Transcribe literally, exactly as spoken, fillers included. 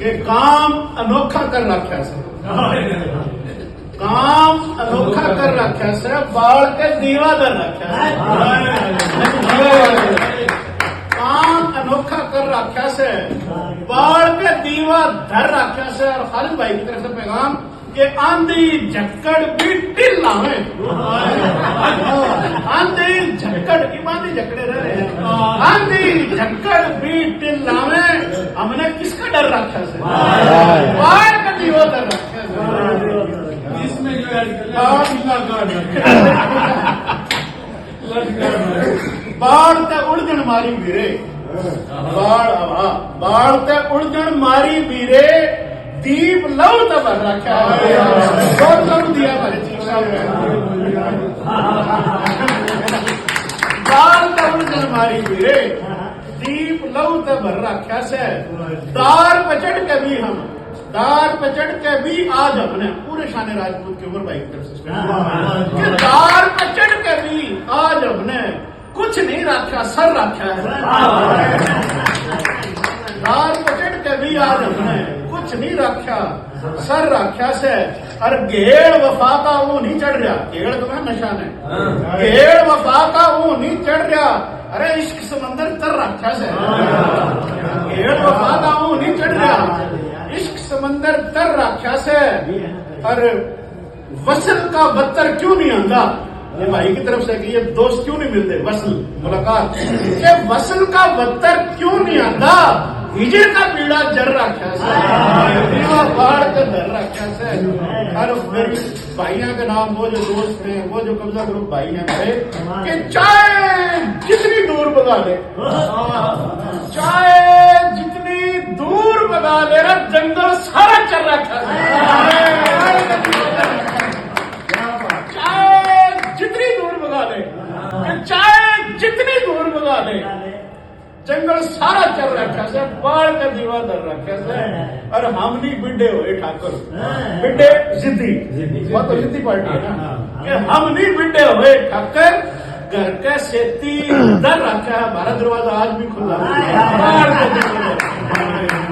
ये काम अनोखा कर रखा से, काम अनोखा कर रखा से, बाल के दीवा धर रखा से। काम अनोखा कर रखा से, बाल के दीवा धर रखा से। और खालिद भाई की तरफ से पैगाम कि आंधी झक्कड़ भी टिल लावे। आंधी झक्कड़ की, आंधी झक्कड़े रह रहे हैं। आंधी झक्कड़ भी टिल लावे। हमने किसका डर रखा से? बाल का दीवा धर रखा से। इसमें जो है, बाल का डर रखा है। बाल ते उलझन मारी बीरे, बाल, हाँ, बाल ते उलझन मारी बीरे, दीप लहू ते भर रखा है। और लहू दिया भाई जी साहब ने। बाल ते उलझन मारी बीरे, दीप लहू ते भर रखा से। दार पे चढ़ के भी हम, दार पे चढ़ के भी आज हमने पूरे शान राजपूत के उमर भाई की तरफ से कि दार पे चढ़ के भी आज हमने कुछ नहीं रखा, सर रखा है। दार पे चढ़ के भी आज हमने कुछ नहीं रखा, सर रखा से। और घेड़ वफा का वो नहीं चढ़ रहा, घेड़ तो मैं नशा ने, घेड़ वफा का वो नहीं चढ़ रहा। अरे इश्क समंदर तर रखा से, घेड़ वफा का वो नहीं चढ़ रहा, इश्क समंदर तर रखा से। और वसल का बत्तर क्यों नहीं आंदा? ये भाई की तरफ से कि ये दोस्त क्यों नहीं मिलते, वसल, मुलाकात, ये वसल का बत्तर क्यों नहीं आंदा? हिजर का पीड़ा जर रखा से, दीवा बाल के धर रखा से। और मेरी भाइयां के नाम, वो जो दोस्त हैं, वो जो कब्जा ग्रुप भाई हैं मेरे, कि चाहे जितनी दूर भगा ले, चाहे जितनी दूर भगा ले रे, जंगल सारा चर रखा है। चाहे जितनी दूर भगा ले, चाहे जितनी दूर भगा ले, जंगल सारा चर रखा से, बाल का दीवा धर रखा से। और हम नहीं बिड्ढे हुए ठाकर, बिड्ढे जिद्दी, वो तो जिद्दी पार्टी है ना, कि हम नहीं बिड्ढे हुए ठाकर, घर के सेती डर रखा है, हमारा दरवाजा आज भी खुला है। बाल का दीवा धर रखा है।